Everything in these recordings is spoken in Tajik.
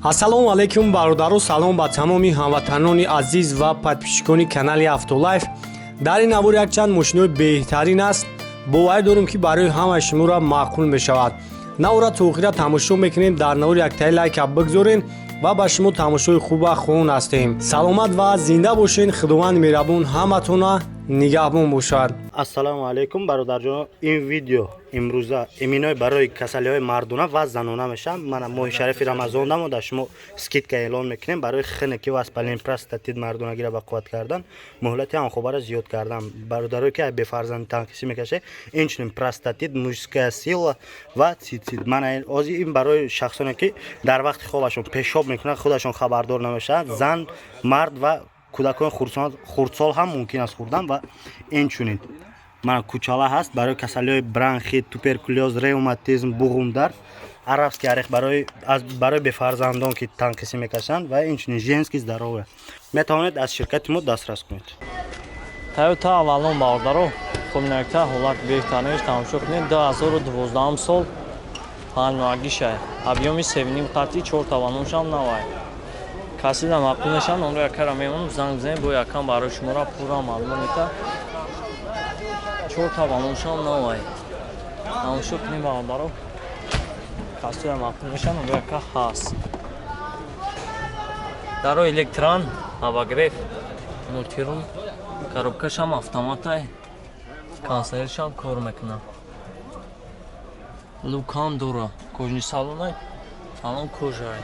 Ассалому алайкум, бародаро, салом ба тамоми ҳамватанони азиз ва подписчикони канали Автолайф. Дар ин навор якчанд мошинои беҳтарин аст. Боварӣ дорем, ки барои ҳамаи шуморо маъқул мешавад. Навора то охира тамошо мекунем. Дар навор яктаи лайка бигзорем ва ба шумо тамошои хуба хоҳон ҳастем. Саломат ва зинда бошен. Худованди меҳрабон ҳаматона нигаҳбон бошад. Ассалому алайкум, бародарҷон. Ин видео имрӯза иминой барои касалиҳои мардона ва занона мешавад. Мана, моҳи шарифи Рамазон дамо дар шумо скидка эълон мекунем барои хунукӣ, воспаление, простатит, мардонагиро ба қувват кардан, муҳлати ҳамхобара зиёд кардан, бародарое ки бефарзанди танқисӣ мекашед, инчунин простатит, мужская сила ва цистит. Мана, ҳозир ин барои шахсоне ки дар вақти хобашон пешоб мекунанд, худашон хабардор намешаванд, зан, мард ва кӯдакони хурдсол ҳам мумкин аст хӯрдан. Ва инчунин мана кучала ҳаст барои касалиҳои бронхит, туберкулёз, ревматизм, буғумдард, арабский орех барои бефарзандон ки танқисӣ мекашанд, ва инчунин женский здоровье. Метавонед аз ширкати мо дастрас кунед. Тойота Авалон, бародаро, хубнакта ҳолат беҳтаринш, тамошо кунед. 2012 сол, панҷмоҳагишай, объёми севним қати, чор таваноншам навай. Касида маъқул мешавад, онро якара мемонам, занг бизанед, бо якам барои шуморо пурра маълумот мета. Чор таваноншам навай, тамошо кунед, бародаро. Касида маъқул мешавад, онро яка ҳаст. Даро электран, обогрев, мультирул, коробкашам автоматай, кондиционершам кор мекунад, люкам дора, кожаный салонай, салон кожай.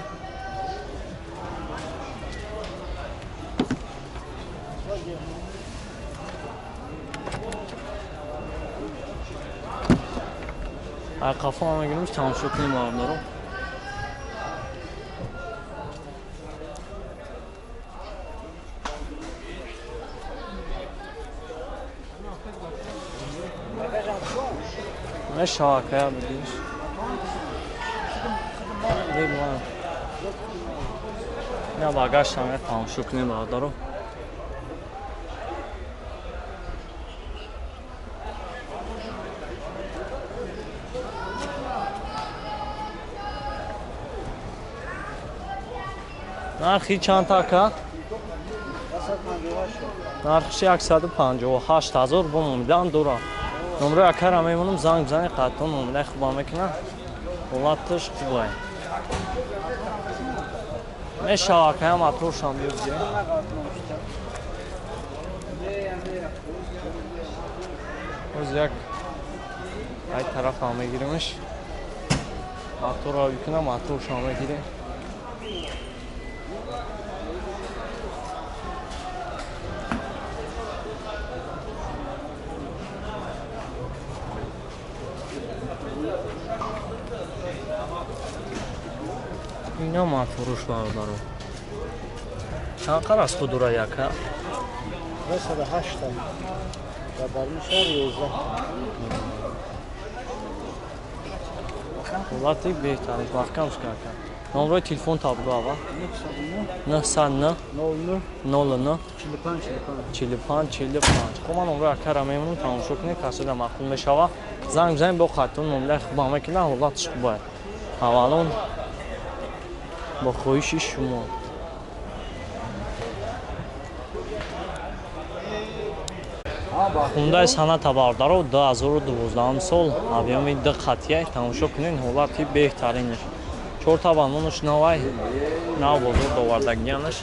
Ай қафо мегирем, тамошо кунем, бародаро. Мешава, кая бигириш. Ина багажшам тамошо кунем, бародаро. Нархи чанд така? Нархиши 158 ҳазор, бо муомилаам дорам. Номрои акара мемонам, занг бизанед, қатъон муомилаи хуба мекунад. Ҳолаташ хубай. Мешава, акая, моторшам биёб. Боз як ай тарафам мегиримш. Моторро бикунам, моторшам мегирем. Ина моторуш, бародаро. Чанд қар аз худ дура, яка? 8 ва дар ин шаҳр 11. Ҳолати беҳтарин, маҳкам шукака. Номрои телефон табгӯ ава. 909 09 45 45. Хуб, ман номрои акара мемонам, тамошо кунед, касода маъқул мешава. Занг бизанед, бо қаттон муомилаи хуба мекунад, ҳолаташ хуб. Аввалон бо хоҳиши шумо. Хундаи Соната, бародаро, 2012 сол, объёми ду қатия, тамошо кунед, ҳолати беҳтаринаш. Чор таванонаш навай, нав бозор довардагиянаш.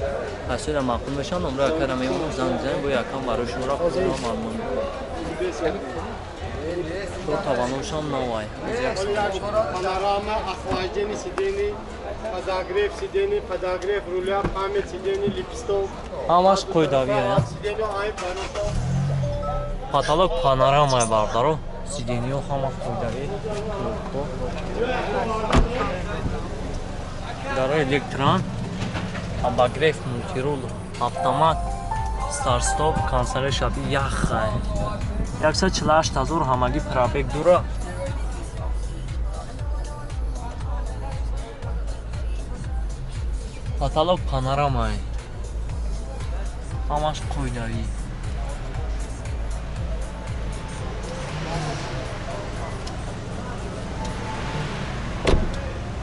Касода маъқул мешавад, номрои акара мемонам, занг бизанед, бо якам барои шуморо пурра маълумот. Чор таванонашам навай. Панорама, охлаждение сидений, подогрев сидений, подогрев руля, память сидений, лепесток. Ҳамаш қоидавия. Сидений, ай бароша. Потолок панорамай, бародаро. Сидениҳо ҳама қоидавӣ. Кнопко. Дарои электран, обогрев, мультирул, автомат, старт-стоп, кондиционер шаби яхай. 148 ҳазор ҳамагӣ пробег дура. Потолок панорамай. Ҳамаш қоидавӣ.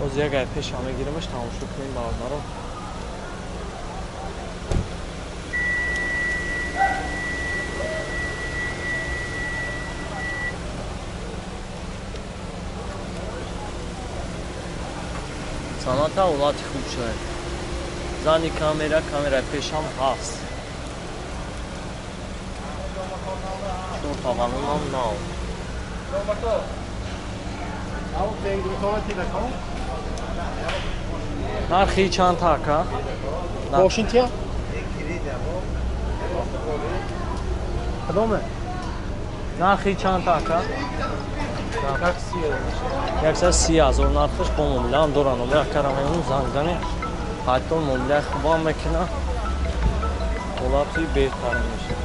Ҳозир як ай пеша мегиримаш, тамошо кунем бародаро. Саната ҳолати хуб шуд. Зани камера, камераи пешам ҳаст. Чор таваллудам нав. Нархи чанд така? Мошин тия? Кадоме? Нархи чанд така? 130 000 нархаш бо муомилаам доранд. Номера кара мемонам, занг занем. Ҳатто муомилаи хубам мекунам. Ҳолати беҳтарин мешавад.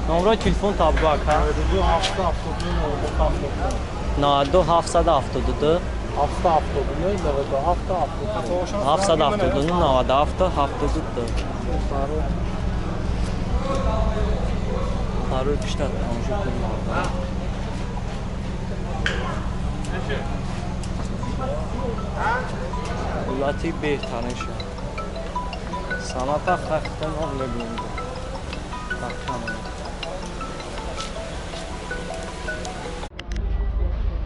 Номрои телефон табгӯ ака? 92 772 779 97 779 97 72. Парои пишта тамошо кунем мардум. Ҳолати беҳтарин шуд. Саната хахтон об мебинем.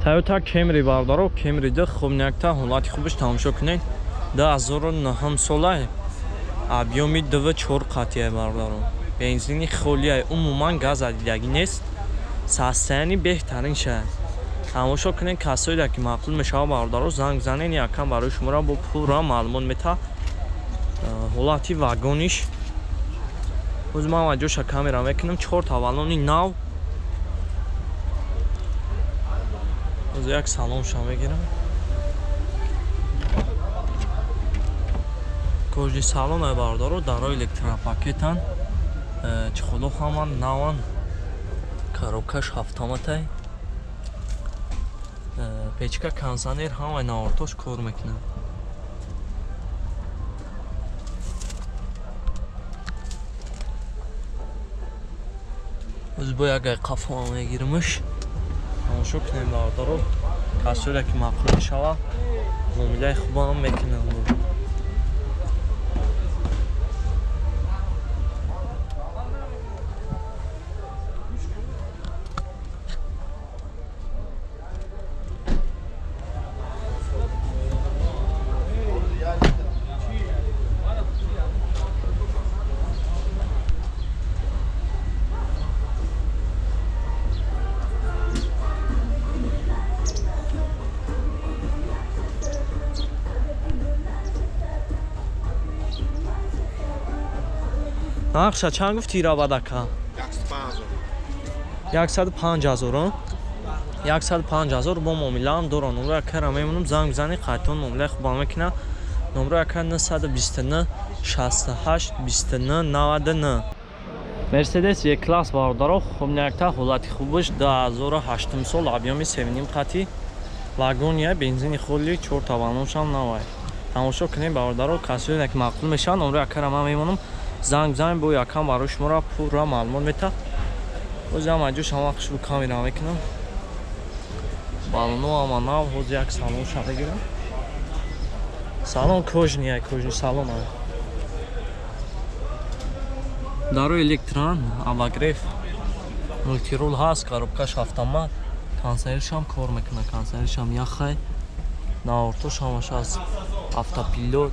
Toyota Camry бародаро, Camry 2 хубнякта ҳолати хубаш тамошо кунед. 2009 солай объёми 2.4 қатъия бародаро. Бензини холия, умуман газ адидагӣ нест. Состояние беҳтарин шуд. Тамошо кунед, касоеда ки маъқул мешавад бародаро, занг занед, якам барои шуморо бо пурра маълумот мета. Ҳолати вагониш. Ҳозир ман ҷоша камера мекунам, 4 таваллони нав. Ҳозир як салонша мегирам. Кожни салон ай бародаро, дарои электропакетан. Чехоло ҳаман наван. Коробкаш ҳафтаматай. Печка кондиционер ҳамаи навортош кор мекунад. Ҳозир бо як ай қафоам мегиримаш. Тамошо кунем бародаро. Касоре ки маъқул мешавад, муомилаи хубам мекунам. Нархша чанд гуфти равадака? 105 000. 105 000 бо муомилаам дорам. Номро якара мемонам, занг бизанед, қайтон муомилаи хубам мекунам. Номро яка 929 68 29 99. Мерседес Е-класс бародаро, хубнякта ҳолати хубаш 2008 сол объёми 3.5 қатӣ вагония, бензини холи, 4 таваллоншам навай. Тамошо кунед бародаро, касоне ки маъқул мешаванд, номро якара ман мемонам. Занг бизанед, бо якам барои шуморо пурра маълумот метаҳад. Ҳозир ҳама ҷош ҳама хушрӯ камера мекунам. Балоно ҳама нав, ҳозир як салонша мегирам. Салон кожния, кожни салон. Дарои электран, обогрев, мултирул ҳаст, коробкаш автомат, кондиционершам кор мекунад, кондиционершам яхай, навортош ҳамаш аз автопилот.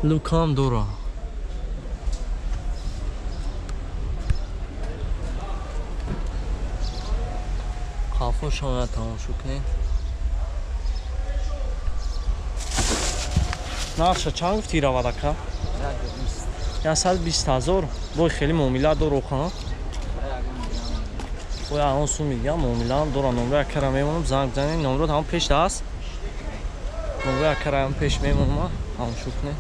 Лукам дора. Қафошонро тамошо кунед. Нархша чанд гуфти равадака? 120 000. Бой хеле муомила дор оха. Бой он сум мегам муомилаам дора. Номро якара мемонам, занг бизанед. Номро ҳам пеш даст. Номро якара ҳам пеш мемонам, тамошо кунед.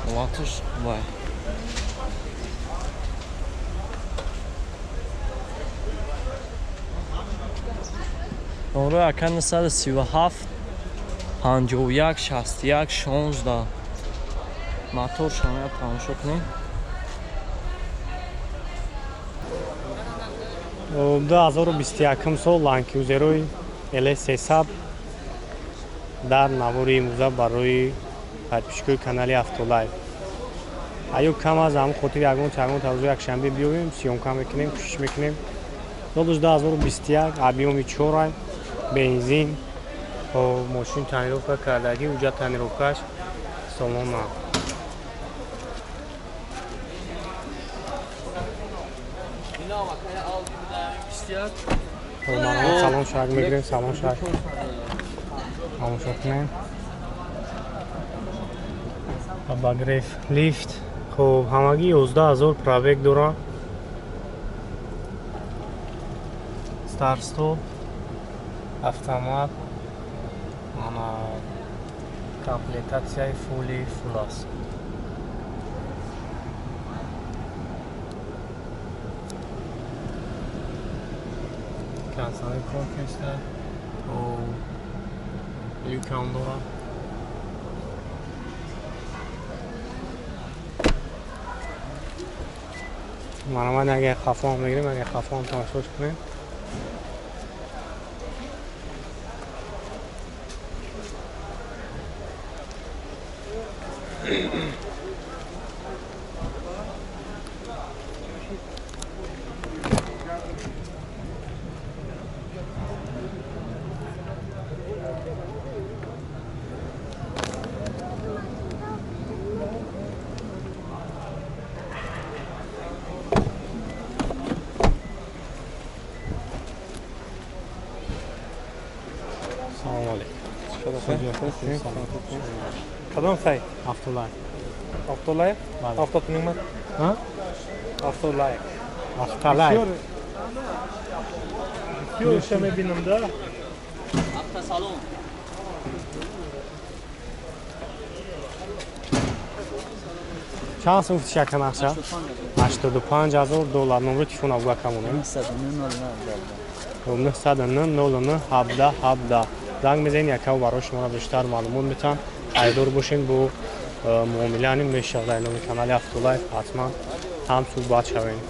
Ҳолаташ вай. Номро яка 937 51 61 16. Мотор шамая тамошо кунед. 2021 сол Land Cruiser-и LS300 дар навори имрӯза барои подписчикои канали Автолайв. Аю кам аз ҳамон хотир ягон тарӯзо якшанбе биёвем, съёмка мекунем, кӯшиш мекунем. 2021 объёми 4, бензин, мошин тонировка кардагӣ, уҷа тонировкаш салона. Салон шаг мегирем, салон шаг. Тамошо кунем. Обогрев лифт. Хуб, ҳамагӣ 11000 пробег дора. Старт-стоп, автомат, ана комплектатсияи фули фул аст. Консоли кор кашта, люкам дора. Ман агар хафо мегирем, агар хафо тамошо кунем. Кадом сайт? Автолайв. Автолайв? Автотунинг? Ҳа? Автолайв. Автолайв. Бисёр иша мебинам, да? Автосалон. Чанд сум футишака нақша? 85000 доллар. Номери телефон абга камонем. 909 09 17 17. Занг мезанед, якав барои шуморо бештар маълумот метаҳанд. Харидор бошед бо муомилаани мешавад дар номи канали Автолайв ҳатман ҳам суҳбат шавем.